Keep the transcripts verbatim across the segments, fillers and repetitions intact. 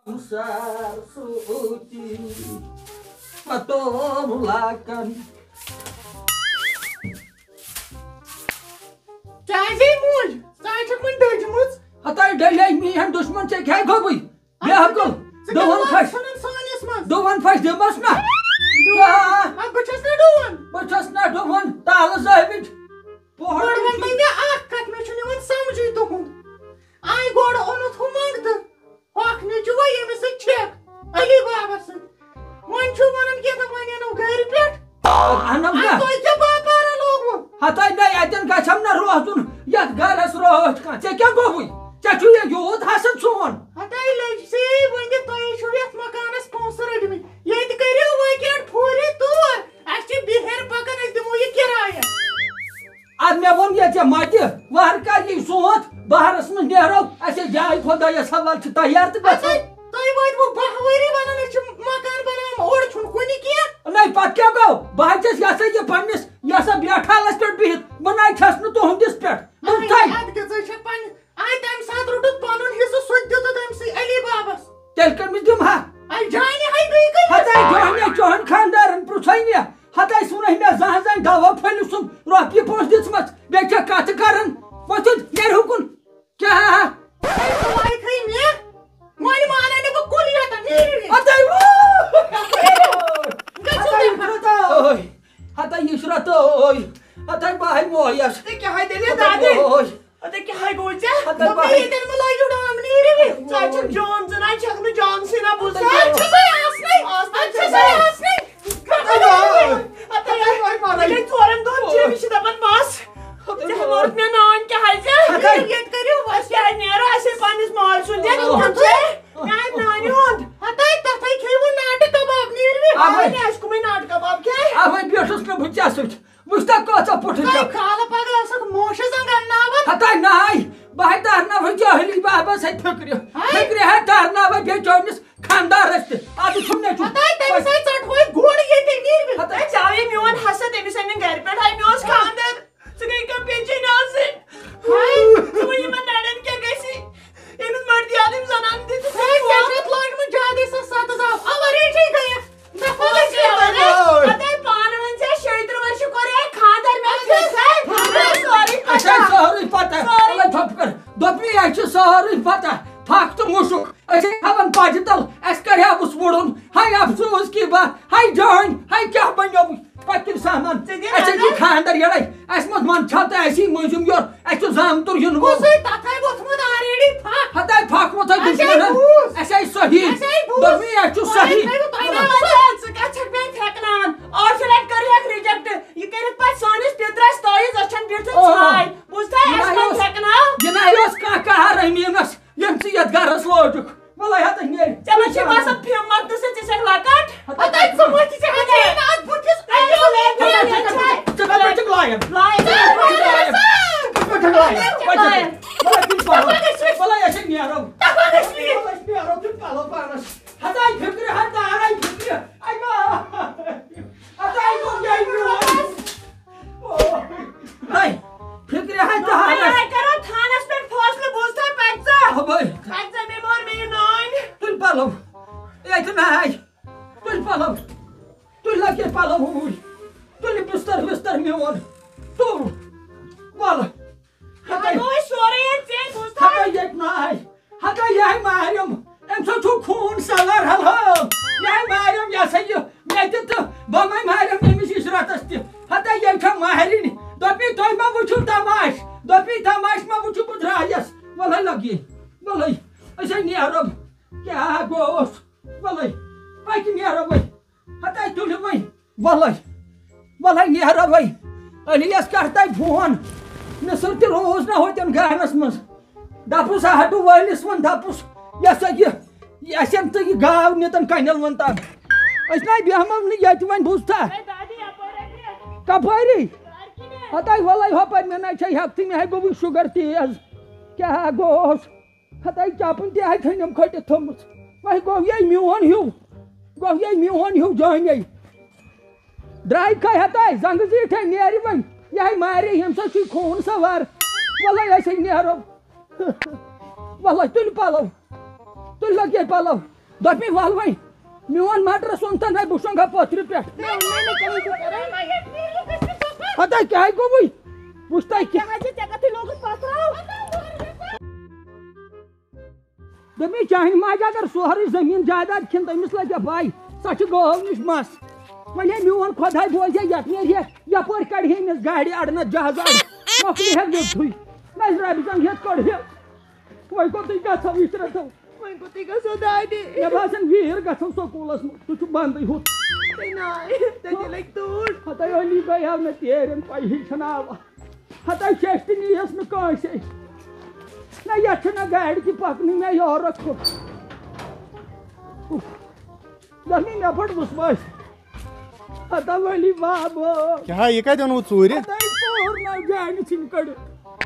سمسار سۭتی پتو لاکن۔ کیٛازے موج؟ ژٕ ہاے چھکھ وۄنۍ دٔجمٕژ۔ ہتاے ڈلے میٲنۍ دشمن ژےٚ کیٛاہ گوٚبٕے؟ بے عقل۔ ژٕ کیٛاہ دُہن لَژھ پھش۔ ژھٕنان سٲنِس منٛز؟ دُہن پھش دِمس نہ۔ دُہن؟ کیٛاہ؟ اَدٕ بہٕ چھَس نہ ڈُوان۔ بہٕ چھَس نہ ڈُوان، تالہٕ زٲوِج۔ پوہر گۄڈٕ وَن چھُ۔ تُہۍ مےٚ اَکھ کَتھ، مےٚ چھُنہٕ یِوان سَمجھٕے تُہُنٛد۔ آے گۄڈٕ اوٚنُتھ ہُہ منٛگتہٕ، ہۄکھ نیٚچوٗ وۄنۍ ییٚمِس سۭتۍ چھَکھ، علی بابَس سۭتۍ۔ وۄنۍ چھُو وَنان کیٛاہ تام وۄنۍ اَنو گَرِ پٮ۪ٹھ۔ اَنو اَدٕ کیٛاہ؟ تۄہہِ کیٛاہ باپارا لوگوُ؟ ہتاے نہ، اَتٮ۪ن گژھم نہ روزُن، یَتھ گَرَس رٲچھ کانٛہہ۔ ژےٚ کیٛاہ گوٚوُے؟ ژےٚ چھُ یہِ یوٗت حسد سون؟ ہتاے لٔج سے وۄنۍ تۄہے چھُو یَتھ مکانَس پونٛسہٕ رٔٹمٕتۍ۔ ییٚتہِ کٔرِو وۄنۍ کیٛاہ ٹھوٗرِ تور۔ اَسہِ چھِ بِہِر پَکان، أسۍ دِمو یہِ کِرایَس۔ اَدٕ مےٚ ووٚن ییٚتہِ مَتہِ، وَہر کَر یی سونٛتھ، بہارَس منٛز نیرو، اَسہِ جاے خۄدایَس حوالہٕ چھِ تیار تہٕ گژھو۔ تۄہہِ، تۄہہِ وٲتوٕ باہ ؤری وَنان، أسۍ چھِ مکان بَناوان، اورٕ چھُنہٕ کُنہِ کینٛہہ۔ نَے، پَتہٕ کیٛاہ گوٚو؟ بہٕ ہا چھَس یہِ ہسا یہِ پنٛنِس، یہِ ہسا بیٹھالَس پٮ۪ٹھ بِہِتھ، بہٕ نَے چھَس نہٕ تُہٕنٛدِس پٮ۪ٹھ۔ بہٕ اَہَن، تۄہہِ۔ اَدٕ کیٛاہ، ژٕ چھَکھ پنٛنہِ، آے تَمہِ ساتہٕ روٚٹُتھ پَنُن حِصہٕ، سُہ تہِ دیُتُتھ أمۍ سٕے علی بابَس۔ تیٚلہِ کٔمِس دِمہٕ ہا؟ اَے جانہِ ہَے بیٚیہِ کٔمِس؟ ہَتاے جانہِ، چون خانٛدارَن پرٛژھٲے مےٚ۔ ہتاے سُہ نہٕ مےٚ زانٛہہ زانٛہہ دوا پھٔلِس سُم رۄپیہِ پونٛسہٕ دِژمَژ، بیٚیہِ چھےٚ کَتھٕ کَران۔ وۄتھُن، نیرِ ہُکُن۔ کیٛاہ؟ ہے، ژٕ وایہِ تھٲے مےٚ؟ وۄنۍ مانَے نہٕ بہٕ کُلیتَن، نیٖرِو یہِ۔ ہتاے وو! نیٖرِو۔ گٔژھِو ہتاے نٮ۪بر۔ عشرت ٲے، ہتاے عشرت ٲے، ہتاے بہٕ ہاے مویَس۔ ژےٚ کیٛاہ ہاے دٔلیٖل ہتاے دادی؟ موج۔ ہتاے کیٛاہ ہاے گوٚو ژےٚ؟ ہتاے دوٚپمَے بہٕ ہاے ییٚتٮ۪ن مہٕ لٲگِو ڈام، نیٖرِو یہِ۔ ژٕ ہَے چھَکھ جان زٕ، نہ چھَکھ نہٕ جان سٕے نہ بوٗزتھا۔ اَتہِ چھَسَے آسنٕے، اَتہِ چھَسَے آسنٕے۔ ہتاے، ہتاے، ہتاے، ہتاے، ہتاے۔ ژورَن دۄہَن چھِ أمِس چھِ دَپان بَس۔ ژےٚ مارُتھ مےٚ نانۍ کیٛاہ حظ ژےٚ؟ ہتاے۔ ییٚتہِ کٔرِو وۄنۍ۔ أسۍ کیٛازِ نیرو؟ اَسے پنٛنِس ماجہِ سُنٛد ییٚتہِ ہتاے۔ ووٚن ژےٚ۔ میٛانہِ نانہِ ہُنٛد۔ ہتاے، تَتھَے کھیٚیِو ناٹہٕ کباب، نیٖرِو۔ اَوَے۔ اَوَے نہٕ اَسہِ کُمٕے ناٹہٕ کباب کھیٚے۔ اَوَے بیوٗٹھُس نہٕ بہٕ ژےٚ سۭتۍ۔ وٕچھ تہ کۭژاہ پُٹھٕے تۄہہِ چھَکھ۔ کالہٕ پگہہ ٲسٕکھ موشہِ زنٛگ انناوان۔ ہتاے ناے، بہٕ ہَے ترناوہے جٲہلی بابس اَتھِ فِکرِ۔ ہاے۔ فِکرِ ہَے ترناوہے بیٚیہِ چٲنِس خاندارس تہِ۔ اَدٕ چھُم نیٚچوٗ۔ ہتاے تٔمِس ہَے ژٹہوے گُر ییٚتہِ نیٖرِتھ۔ ہتاے۔ ژےٚ آوے میون حسد، تٔمِس أنِن گرِ پٮ۪ٹھ، ہاے مےٚ اوس خاندر۔ ژٕ گٔے کانٛہہ پیچے نہٕ آسٕنۍ۔ ہاے۔ ژٕ وَن یِمن نرٮ۪ن کیٛاہ گژھِ؟ ییٚمِس مٔردی آدم زنان دِتھ ژٕ ہاے، ژےٚ چھُتھ لٲجمٕژ زیادَے سۄ ستہٕ زاو۔ اَوَرے چھے گٔیَکھ۔ دَپان ٲسۍ یَوَرے۔ اوے۔ پَتہٕ ہے پانہٕ ؤنۍ ژےٚ شیٚیہِ ترٕٛہ ؤرۍ چھِ کوٚر ہے خانٛدر مےٚ اَدٕ ژےٚ سۭتۍ۔ مےٚ چھِ سورُے اَسہِ پَتہ۔ آسہِ سورُے پَتہ۔ سورُے۔ وَلہٕ ژھۄپہٕ کر۔ دوٚپمَے اَسہِ چھِ سورُے پَتہ۔ پھَکھ تہٕ مُشُک۔ أسۍ ہے تھاوان پَجہِ تَل۔ اَسہِ کَرِ ہا وُژھ وُڑُن۔ ہاے افسوس کی بات۔ ہاے جان۔ ہاے کیٛاہ بَنیومُت؟ پٔتِم سامان۔ ژےٚ دِ اَسہِ ہے نظر۔ چھُ خانٛدر یَڑَے۔ اَسہِ منٛز منٛد چھا تہٕ اَسی مٔنٛزِم یورٕ۔ اَسہِ چھُ زامتُر یُن وول۔ کُسٕے تَتھ ہے ووٚتھمُت already پھَکھ۔ ہَتاے پھَکھ ووٚتھ ہے اَسہِ ہے دُشمَنَن۔ بوٗز۔ اَسہِ آے صحیح۔ اَسہِ ہے بوٗز۔ دوٚپمَے اَسہِ چھُ تۄہہِ صحیح۔ تھٲیوٕ تۄہہِ نظر۔ ژٕ کَتھ چھَکھ مےٚ تھٮ۪کناوان؟ ٲٹھِ لَٹہِ کٔرٕہَکھ reject۔ یہِ کٔرِتھ پَتہٕ سٲنِس پِترَس تٲیٖز أچھَن پٮ۪ٹھ ژٕ اوہو۔ ژھاے۔ بوٗزتھا؟ یہِ اَسہِ نہ منٛز اوس، تھٮ۪کناو۔ یہِ نہ اوس کانٛہہ قہر أمیٖنَس۔ ییٚمہِ ژٕ یَتھ گَرَس لوجُکھ، وَلَے ہَتَے نیرِ۔ ژےٚ ما چھِ باسان پھِم مۄکھ تہٕ سۭتۍ ژےٚ چھَکھ لۄکٕٹ؟ ہَتَے ژٕ مۄکھ ژےٚ ہَتَے نہٕ اَتھ بٕتھِس اَتہِ اوس۔ ژٕ کَتہِ پٮ۪ٹھ چھَکھ لایان؟ لایان۔ ژٕ کَتہِ پٮ۪ٹھ چھَکھ لایان؟ وَلَے تُل پَلو۔ وَلَے أسۍ نیرو۔ وَلَے أسۍ نیرو۔ تُل پَلو پانَس۔ ہَتَے فِکرِ، ہَتَے فِکرِ۔ اَے با۔ ہَتَے گوٚو یہِ میون۔ ہے، فِکرِ ہَے تہٕ ہَنَس۔ وۄنۍ کرو تھانس پٮ۪ٹھ فٲصلہٕ، بوٗزتھا پَکھ ژٕ؟ اَوَے۔ پَکھ ژٕ مےٚ مور مےٚ یہِ نانۍ۔ تُلۍ پَلو۔ ییٚتہِ نہ آے۔ تُلۍ پَلو۔ تُلۍ لَگے پَلو اوٗرۍ۔ تُلۍ بِستَر وِستَر میون۔ تُل۔ وَلہٕ۔ ہَتَے۔ وۄنۍ گوٚو اَسہِ سورُے ییٚتہِ ژےٚ، بوٗزتھا؟ ہَتَے ییٚتہِ نہ آے۔ ہتا یہِ ہے ماریُم، أمۍ سۭتۍ چھُ خوٗن سَلار حلحال۔ یہِ ہے ماریُم، یہِ ہسا یہِ مےٚ تہِ تہٕ بہٕ مَے ماریُم أمِس عشرتس تہِ۔ ہتا یہِ چھےٚ ماہرِنۍ۔ دوٚپمَے، تُہۍ ما وٕچھِو تماش؟ دوٚپمَے، تماش ما وٕچھِو بہٕ درٛایَس؟ وَلَے لَگہِ، وَلَے، أسۍ ہے نیرو۔ کیٛاہ گوٚوس؟ وَلَے، پَکہِ نیرو وۄنۍ۔ ہتا تُلِو وۄنۍ۔ وَلَے، وَلَے نیرو وۄنۍ۔ علیَس کَر تۄہہِ فون؟ مِصٕر تہِ روٗز نہ ہوتٮ۪ن گانَس منٛز۔ دَپُس، آٹوٗ وٲلِس ووٚن، دَپُس، یہِ ہسا یہِ، یہِ اَسٮ۪ن تہٕ یہِ گاو نِتَن کَنٮ۪ل وَن تام۔ أسۍ نَے بیٚہمو نہٕ ییٚتہِ وۄنۍ، بوٗزتھا؟ ہے دادی، یَپٲرۍ اَتہِ۔ کَپٲری؟ پارکہِ منٛز۔ ہَتَے وَلَے ہۄپٲرۍ، مےٚ نَے چھےٚ ہٮ۪کتھٕے، مےٚ ہے گوٚوُے شُگر تیز۔ کیٛاہ گوٚوس؟ ہتاے چپن تہِ آے تھٔنِم کھٔٹِتھ تھٲومٕژ۔ وۄنۍ گوٚو یے میون ہیوٗ، گوٚو یے میون ہیوٗ جانے۔ درٛاے کھے ہتاے زنٛگہٕ زیٖٹھے نیرِ وۄنۍ۔ یہِ ہے مارے ییٚمہِ سۭتۍ چھُے خوٗن سوار۔ وَلَے أسۍ ہے نیرو۔ وَلَے تُلہِ پَلو۔ تُلہِ لَگے پَلو۔ دوٚپمَے وَل وۄنۍ، میون مٹرس اوٚن تَنہٕ بہٕ شۄنٛگہٕ ہا پٔتھرِ پٮ۪ٹھ۔ مےٚ ووٚن نَے نہٕ کٔمِس بہٕ کَرٕ۔ ہتا کیٛاہ گوٚوُے؟ وُچھ تۄہہِ کیٛاہ؟ کیٛاہ حظ چھِ ژےٚ کَتھٕے لوگُتھ پَتھراو؟ دوٚپمَے چانہِ ماجہِ اگر سورُے زٔمیٖن جایداد کھٮ۪ن تٔمِس لَگہِ پَے، سۄ چھِ گٲو نِش مَس۔ وۄنۍ ہے میون خۄداے بوزِ ہے یَتھ نیرِ ہے یَپٲرۍ کَڑِ ہے أمِس گاڑِ اَڑٕ نَتہٕ جہازٕ اَڑٕ۔ مۄکلہِ ہے ویوٚٹھُے۔ نَزِ رَبہِ زَنگ ہٮ۪تھ کٔڑ ہے۔ وۄنۍ کوٚتٕے گژھو یہِ ترٛٹھو؟ وۄنۍ کوٚتٕے گژھو دادی؟ مےٚ باسان ویٖر گژھو سکوٗلس منٛز، سُہ چھُ بنٛدٕے ہُتھ۔ ہے ناے، تٔتی لٔگۍ دوٗر۔ ہتاے علی بھائی آو نہٕ تیرٮ۪ن پَیی چھَنہٕ آوا۔ ہتاے شیشتہِ نِیَس نہٕ کٲنٛسے۔ نہ یَتھ چھَنہٕ گاڑِ تہِ پَکنٕے، مےٚ یورٕ کھوٚت۔ اُف۔ دَپنٕے مےٚ پھٔٹ وُسواس۔ ہتا ولی بابا۔ کیٛاہ، یہِ کَتہِ اوٚنوُ ژوٗرِ؟ ہتا یہِ ژوٗر نہ جانہِ ژھٕنۍ کٔڑِتھ۔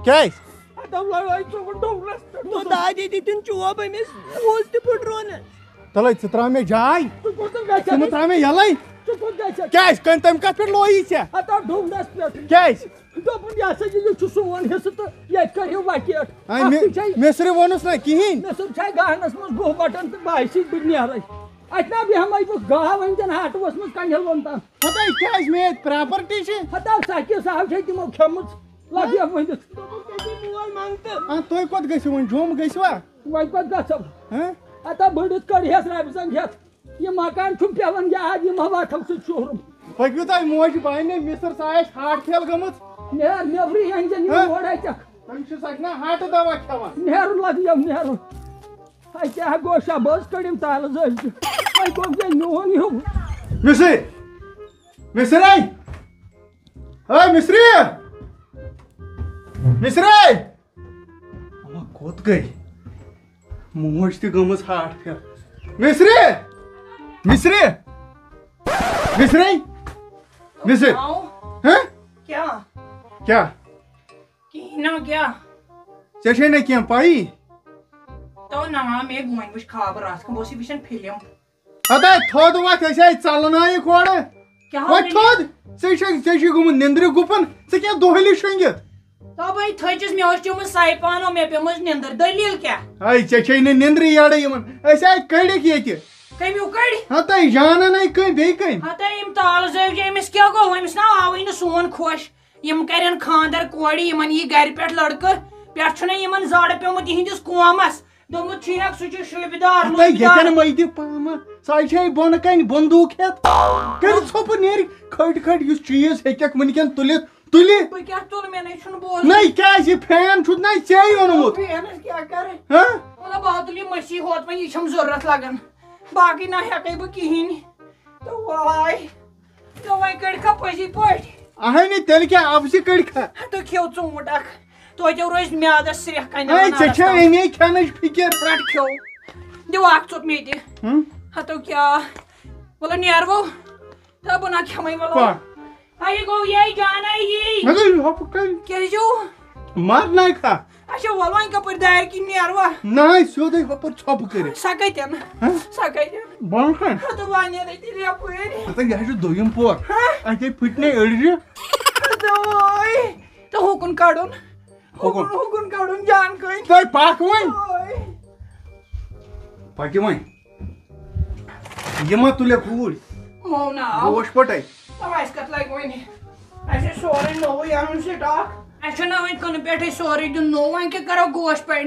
کیٛازِ؟ ہتا لڑٲے ژوٗر ڈوٗرس پٮ۪ٹھ۔ تو دادی دِتِن چوب أمِس، اوس تہِ پھٕٹرونس۔ تَلے، ژٕ ترٛاو مےٚ جاے۔ ژٕ کوٚت گژھکھ؟ ژٕ مہٕ ترٛاو مےٚ یَلَے۔ ژٕ کوٚت گژھکھ؟ کیٛازِ؟ کٔمۍ، تٔمۍ کَتھ پٮ۪ٹھ لویی ژےٚ؟ ہتا ڈوٗرس پٮ۪ٹھ۔ کیٛازِ؟ دوٚپُن، یہِ ہسا یہِ، یہِ چھُ سون حصہٕ تہٕ ییٚتہِ کٔرِو وَٹیٹ۔ آ، اَتھ مےٚ، تہِ چھے، مےٚ صرف ووٚنُس نہ کِہیٖنۍ۔ مےٚ صرف چھے گاہنَس منٛز گُہہ بَٹَن تہٕ بہٕ آسی، بہٕ نیرَے۔ اَتہِ نا بیٚہمَے بہٕ گاہ وۄنۍ دِنہٕ ہاٹوَس منٛز کنہِ ہٮ۪ل ووٚن تام۔ ہَتَے کیٛازِ مےٚ اَتہِ پراپرٹی چھِ؟ ہَتاو سۄ کیٛاہ، سۄ ہَو چھے تِمو کھٮ۪مٕژ، لَگہِ ہا ؤنِتھ۔ دوٚپُکھ، تٔتی مول منٛگتہٕ۔ آ، تُہۍ کوٚت گٔژھِو وۄنۍ؟ جوٚم گٔژھوا؟ وۄنۍ کوٚت گژھو؟ ہہ؟ ہتا بٔڑِتھ کٔڑ ہٮ۪س رَبہِ زنٛگ ہٮ۪تھ۔ یہِ مکان چھُم پٮ۪وان یاد، یہِ ما واتھو سُہ شوٗرُم۔ پٔکِو تۄہہِ موجہِ بانہِ، مِستٕر سا آسہِ ہاٹ فیل گٔمٕژ۔ نیر نیبرٕے أنۍ زٮ۪ن یہِ ہہ؟ یور اَتٮ۪کھ۔ تٔمِس چھُ سۄ چھِنہ ہاٹہٕ دوا کھٮ۪وان۔ نیرُن لَگہِ یَم نیرُن۔ ہے کیٛاہ گوٚو شاباش کٔڑِم تالہٕ زٲلۍ تہِ۔ وۄنۍ گوٚو یہِ میون ہیوٗ۔ مِسٕر! مِسرے! ہے مِسرِ! مِسرے! اما کوٚت گٔے؟ موج تہِ گٔمٕژ ہاٹ فیل۔ مِسرِ! مِسرِ! مِسرِ! مِسرِ! آو۔ ہہ؟ کیٛاہ؟ کیٛاہ؟ کِہیٖنۍ نہٕ کیٛاہ؟ ژےٚ چھے نہ کینٛہہ پَیی؟ تو نہ، مےٚ وۄنۍ وٕچھ خاب راتھ کیُن، بہٕ اوسُس وٕچھان فِلم۔ ہتا تھوٚد وۄتھ، أسۍ آے ژَلنٲیِکھ اورٕ۔ کیٛاہ وۄنۍ دٔلیٖل؟ تھوٚد۔ ژےٚ چھے، ژےٚ چھُے گوٚمُت نِندرِ گُپن، ژٕ کیٛاہ دۄہلہِ شۄنٛگِتھ؟ تَوَے تھٔچِس، مےٚ اوس چومُت ساے پانو، مےٚ پیٚمٕژ نِندٕر۔ دٔلیٖل کیٛاہ؟ ہے، ژےٚ چھے نہٕ نِندرٕے یَڑٕ یِوان۔ أسۍ آے کٔڑِکھ ییٚتہِ۔ کٔمِو کٔڑۍ؟ ہَتَے جانَن ہے کٔمۍ، بیٚیہِ کٔمۍ؟ ہَتَے یِم تالہٕ زٲوجہِ، أمِس کیٛاہ گوٚو؟ أمِس نا آوٕے نہٕ سون خۄش۔ یِم کَرن خانٛدر کورِ، یِمَن یی گَرِ پٮ۪ٹھ لٔڑکہٕ، پٮ۪ٹھ چھُنہ یِمَن زَر پیوٚمُت یِہِنٛدِس قومَس۔ دوٚپمُت چھُ ہیٚکھ، سُہ چھُ شوٗبِدار، ہَتَے لوٗبِدار۔ ییٚتٮ۪ن مٔتہِ پامہٕ، سۄ چھے بۄنہٕ کَنہِ بندوٗق ہٮ۪تھ۔ کٔرِتھ ژھۄپہٕ نیرِ، کھٔٹۍ کھٔٹۍ یُس چیٖز ہیٚکٮ۪کھ وٕنکٮ۪ن تُلِتھ۔ تُلہِ۔ بہٕ کیٛاہ تُلہٕ؟ مےٚ نَے چھُنہٕ بوزُن۔ نَے کیٛازِ؟ یہِ فین چھُتھ نَے ژےٚ اوٚنمُت۔ فینَس کیٛاہ کَرٕ؟ ہہ؟ مطلب، بہٕ ہا تُلہٕ یہِ مٔسی ہوت وۄنۍ، یہِ چھَم ضروٗرت لَگان۔ باقٕے نہ ہٮ۪کَے بہٕ کِہیٖنۍ۔ تہٕ واے، تہٕ وۄنۍ کٔڑۍکھا پٔزی پٲٹھۍ؟ اَہَنہِ، تیٚلہِ کیٛاہ، اَپزِ کٔڑۍکھا؟ تہٕ کھیوٚو ژوٗنٛٹھ اَکھ۔ توتہِ روزِ میٛادَس سرٛیٚہہ کَنہِ ہے، ژےٚ چھےٚ اَمے کھٮ۪نٕچ فِکِر؟ رَٹ کھیوٚو۔ دِو اَکھ ژوٚپ مے تہِ۔ ہُم؟ ہَتو کیٛاہ؟ وَلہٕ نیرٕ وَو۔ تہٕ بہٕ نہ کھٮ۪مَے وَلہٕ۔ کۄ؟ ہا، یہِ گوٚو یے جانے یی۔ مگر یہِ ہۄپہٕ کَنہِ۔ کیٛاہ چھُو؟ مَر نَے کھا۔ اچھا، وَلہٕ وۄنۍ کَپٲرۍ دارِ کِنۍ نیرٕ وَ؟ نَے، سیوٚدُے ہۄپٲرۍ ژھۄپہٕ کٔرِتھ۔ سۄ کَتٮ۪ن؟ ہہ؟ سۄ کَتٮ۪ن؟ بۄنہٕ کَنہِ۔ ہَتہٕ وۄنۍ نیرَے تیٚلہِ یَپٲرۍ۔ ہَتہٕ یہِ حظ چھُ دوٚیِم پور۔ ہہ؟ اَتے پھٕٹنے أڑجہِ۔ ہَتہٕ وۄنۍ۔ تہٕ ہُکُن کَڑُن۔ ہُکُن۔ ہُکُن، ہُکُن کَڑُن جان کٔنۍ۔ تُہۍ پَکھ وۄنۍ۔ اوے۔ پَکہِ وۄنۍ۔ یہِ ما تُلہِ کوٗرۍ؟ مو نا۔ گوش پَٹَے۔ تَوَے اَسہِ کَتھ لَگہِ وۄنۍ؟ اَسہِ چھُ سورُے نوٚوُے اَنُن سِٹاک۔ اَسہِ چھُنہ وۄنۍ کٕنہٕ پٮ۪ٹھٕے سورُے دیُن نوٚو، وۄنۍ کیٛاہ کَرو گوش پَڑِ؟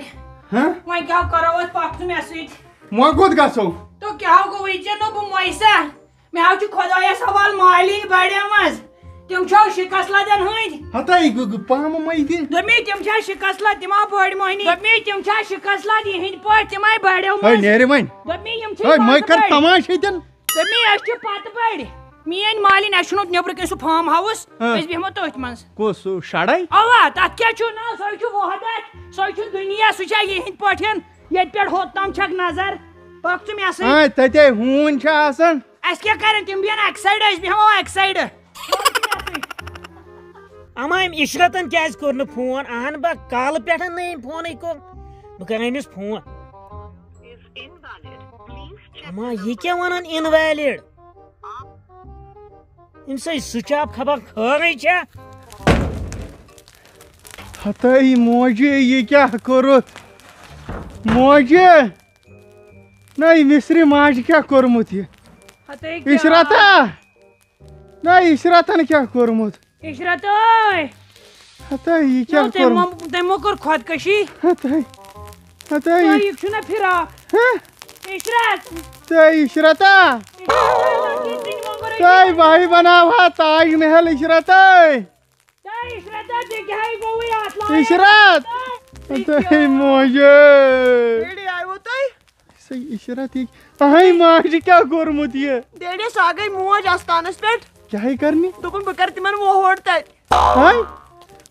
ہہ؟ وۄنۍ کیٛاہ کَرو أسۍ، پَکھ ژٕ مےٚ سۭتۍ۔ وۄنۍ کوٚت گژھو؟ تو کیٛاہ گوٚو، یہِ ژےٚ نوٚو بہٕ مۄیسہ؟ مےٚ حظ چھُ خۄدایَس حوالہٕ مالِنۍ بڑیمٕژ۔ تِم چھَو شِکَس لَدَن ہٕنٛدۍ۔ ہتاے گُ-، گُ-، پامہٕ مَے دِ۔ دوٚپمَے تِم چھا شِکَس لَد، تِم ہا بٔڑۍ مۄہنی۔ دوٚپمَے تِم چھا شِکَس لَد یِہِنٛدۍ پٲٹھۍ، تِم آے بڑیمٕژ۔ ہے نیرِ وۄنۍ۔ دوٚپمَے یِم چھِ ہے مَے پَتہٕ کَر بٔڑۍ۔ تماش ییٚتٮ۪ن۔ دوٚپمَے أسۍ چھِ پَتہٕ بٔڑۍ۔ میٛٲنۍ مالِنۍ، اَسہِ چھُنہٕ نیٚبرٕ کَنہِ سُہ فارم ہاوُس، ہاں۔ أسۍ بیٚہمو تٔتھۍ منٛز۔ کُس سُہ شَڑَے؟ اَوا، تَتھ کیٛاہ چھُ ناو؟ سُہ چھُ وحدت، سُہ چھُ دُنیا، سُہ چھا یِہِنٛدۍ پٲٹھۍ؟ ییٚتہِ پٮ۪ٹھ ہوٚت تام چھَکھ نظر، پَکھ ژٕ مےٚ سۭتۍ۔ ہاں، تَتے ہوٗنۍ چھِ آسان۔ اَسہِ کیٛاہ کَرن؟ تِم بیٚہن اَکہِ سایڈٕ، أسۍ بیٚہمو اَکہِ سایڈٕ۔ اما أمۍ عشرتن کیٛازِ کوٚر نہٕ فون؟ اہن با کالہٕ پٮ۪ٹھ نہٕ أمۍ فونٕے کوٚر۔ بہٕ کَرٕ أمِس فون۔ اما یہِ کیٛاہ وَنان invalid؟ أمۍ سٕے switch off خبر خٲرٕے چھا؟ ہتٲے موجہِ، یہِ کیٛاہ کوٚرُتھ؟ موجہِ! نہ، یہِ مِصری ماجہِ کیٛاہ کوٚرمُت یہِ؟ ہتے کیٛاہ؟ عشرتا! نہ، عشرتن کیٛاہ کوٚرمُت؟ عشرت ٲے! ہتے، یہِ نو کیٛاہ تٔمۍ کوٚرمُت؟ مو-، تٔمۍ مو کوٚر خۄدکٔشی۔ ہتے، ہتے، تۄہہِ یہِ چھُنہ فراق؟ ہہ؟ عشرت! تۄہہِ عشرتا! عشرت، تۄہہِ بھائی بناوہا تاج محل عشرت ٲے! تۄہہِ عشرت، ژےٚ کیٛاہ گوٚوُے اَتھ لایَق؟ عشرت! تۄہہِ تۄہہِ موجے! ڈیڈی آیوٕ تۄہہِ؟ سۄ عشرت یہِ، اہے ماجہِ کیٛاہ کوٚرمُت یہِ؟ ڈیڈی، سۄ گٔے موج آستانَس پٮ۪ٹھ۔ کیٛاہ ہے کرنہِ؟ دوٚپُن، بہٕ کَرٕ تِمَن ووہوڑ تَتہِ۔ ہاے،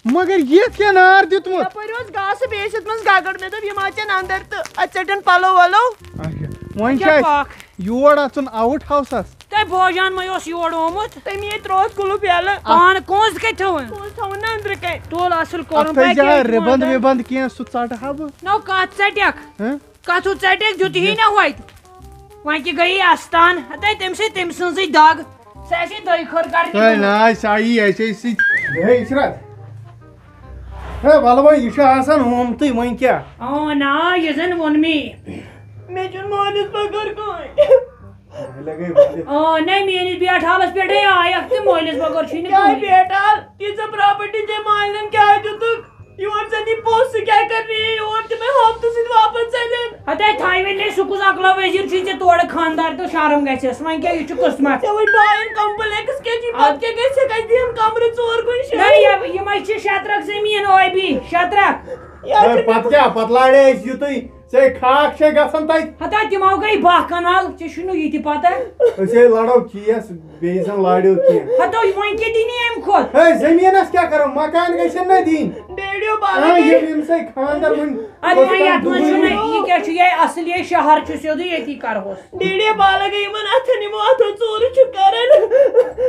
مگر یَتھ کیٛاہ نار دیُتمُت؟ یَپٲرۍ اوس گاسہٕ، بیٚیہِ ٲسۍ یَتھ منٛز گَگُر۔ مےٚ دوٚپ، یِم اَژَن اَندَر تہٕ اَتہِ ژَٹَن پَلو وَلو۔ اچھا، وۄنۍ اچھا، چھِ اَسہِ پَکھ۔ یور اَژُن آوُٹ ہاوسَس۔ تۄہہِ بوجان ما اوس یور آمُت؟ تٔمی ترٛووُس قُلُف یَلہٕ۔ پانہٕ کونٛز کَتہِ تھٲوٕن؟ کونٛز تھاوُن نا أنٛدرٕ کَنہِ۔ تُل اَصٕل اَتھ کوٚرُن، تھٲیزِ پَتہٕ ہا کیٛاہ رِبَنٛد وِبَنٛد کینٛہہ، سُہ ژَٹہٕ ہا بہٕ۔ نو کَتھ ژَٹٮ۪کھ؟ ہہ؟ کَتھ ہُہ ژَٹٮ۪کھ؟ دیُت یی نہ ہوتہِ۔ وۄنۍ کہِ گٔیی اَستان۔ ہَتے تٔمۍ سۭتۍ تٔمۍ سٕنٛزٕے دَگ۔ سۄ آسہِ دۄیہِ خٲر کَرنہِ تۄہہِ گٔمٕژ۔ نہ آسہِ آیی اَسہِ ٲسۍ سۭتۍ۔ ہے عشرت۔ ہے وَلہٕ وۄنۍ، یہِ چھُ آسان آمتُے، وۄنۍ کیٛاہ؟ اَوا نا، یہِ زَن ووٚن مے۔ مےٚ چھُنہٕ مٲلِس بغٲر کٕہٕنۍ۔ لگے بجے۔ آ، نہ، میٲنِس بیٹھالس پٮ۪ٹھے آیکھ تہٕ مٲلِس بغٲر چھُے نہٕ کیٛاہ کٕہٕنۍ۔ بیٹھال؟ تیٖژاہ پراپرٹی ژےٚ مالٮ۪ن کیٛاہ دِتُکھ؟ یور زن یہِ پوٚژھ، سُہ کیٛاہ کرنہِ یِیہِ یور تِمن ہفتہٕ سۭتۍ واپس ژلٮ۪ن؟ ہتے تھاوِ نے سُہ کُس عقلا وزیر چھُے ژےٚ تورٕ خاندار تہٕ شرم گژھٮ۪س؟ وۄنۍ کیٛاہ، یہِ چھُ قٕسمت۔ ژےٚ وۄنۍ باین کمپلیکس کیٛاہ چھُے؟ اَدٕ پتہٕ کیٛاہ گژھِ؟ ژےٚ کتہِ دِیَن کمرٕ ژور کُنہِ نہ، جایہِ؟ یہِ، یِمے چھِ شےٚ ترکھ زٔمیٖن ٲبی، شےٚ ترکھ۔ یہِ ہے، چھُ پتہٕ کیٛاہ؟ پتہٕ لاڑے أسۍ یُتُے۔ ژے خاک چھے گژھان تتہِ۔ ہتا تِمو گٔے باہ کنال، ژےٚ چھُنہٕ یہِ تہِ پتہ۔ أسۍ ہے لڑو کیس، بیٚیہِ زن لاڑیو کینٛہہ۔ ہتو وۄنۍ کیٛاہ دِنی امہِ کھۄتہٕ؟ ہے، زٔمیٖنس کیٛاہ کرو؟ مکان گژھن نہ دِنۍ۔ ڈیڈیو آ، بالا ییٚلہِ أمۍ سٕے خانٛدر وۄنۍ اَدٕ وۄنۍ یتھ منٛز چھُنہٕ یہِ کیٛاہ چھُ، یہِ اصل، یہِ شہر چھُ سیوٚدُے، ییٚتی کرہوس۔ ڈیڈیو بالا گٔے یِمن اتھن، یِمو اتھو ژوٗرٕ چھُ کران۔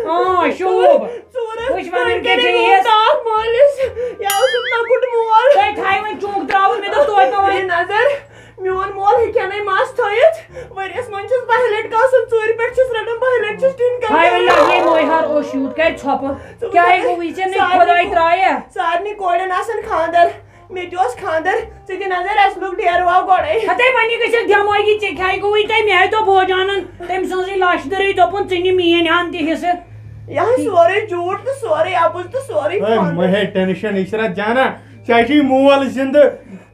آ، شوٗب۔ ژوٗرس وٕچھ وۄنۍ پٮ۪ٹھ کیٛاہ کَرے چھُ یہِ؟ لوٗٹھ اکھ مٲلِس۔ یہِ اوس لۄکُٹ مول۔ تۄہہِ تھایہِ وۄنۍ چونٛگ ترٛاوُن، مےٚ دوٚپ توتہِ ما وۄنۍ۔ ہے نظر، میون مول ہیٚکہِ ہا نَے مَس تھٲیِتھ۔ ؤریَس منٛز چھُس بَہہِ لَٹہِ کاسان، ژورِ پٮ۪ٹھ چھُس رَٹان، بَہہِ لَٹہِ چھُس ٹِن کَران۔ ہاے وۄنۍ لَگہِ ہے موے ہر اوس یوٗت کَرِ ژھۄپہٕ۔ ژٕ وٕچھ کیٛاہ حظ، گوٚو یہِ ژےٚ نَے سارنٕے خۄداے کو-، ترٛایہِ؟ سارنٕے کورٮ۪ن آسان خانٛدر۔ مےٚ تہِ اوس خانٛدر، ژٕ دِ نظر، اَسہِ لوٚگ ڈیرٕ واو گۄڈَے۔ ہتے وۄنۍ گٔژھِتھ دٮ۪مٲغی، ژےٚ کیٛاہ گوٚوُے تۄہہِ؟ مےٚ ہَے دوٚپ بوجانَن تٔمۍ سٕنٛزٕے لَش دٔرٕے، دوٚپُن ژٕ نہِ میٛٲنۍ ہَن تہِ حِصہٕ۔ یہِ ہا سورُے جھوٗٹ تہٕ سورُے اَپُز تہٕ سورُے ہے، فَنٛد۔ مہ ہے ٹٮ۪نشَن عشرت جانا، ژےٚ چھُے مول زِندٕ،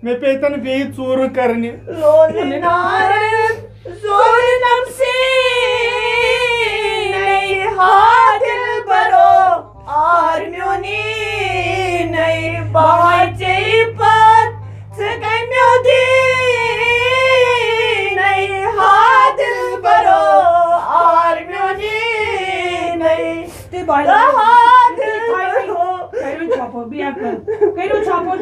مےٚ پیٚیہِ تَن بیٚیہِ ژوٗرٕ کَرنہِ۔ لولہٕ نارٕ زولہٕ نَم سیٖنَے ہا دِلبَرو۔ آر میونی نَے بہٕ ہا ژےٚ پَتھ ژٕ کَمیو دیٖنَے ہا دِلبَرو۔ آر میونی نَے تُہۍ بٲیِو، بہٕ ہا تُہۍ تھٲیِو، دِلبَرو۔ کٔرِو ژھۄپہٕ، بیٚیہِ اَکھ کَتھ۔ کٔرِو ژھۄپہٕ۔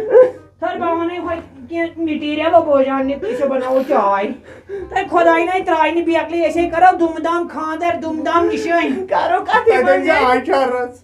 تھٲر بہٕ وَنَے ہۄتہِ کینٛہہ مٹیٖریَل بوجان نہِ، تُہۍ چھِو بَناوو چاے۔ تۄہہِ خۄداے نَے ترٛایہِ نہٕ بیکلے، أسۍ ہے کَرو دُم دام خانٛدر، دُم دام نِشٲنۍ۔ کَرو کَتھ تۄہہِ یِمَن دٔپۍ زِ جایَن۔ آچارَس۔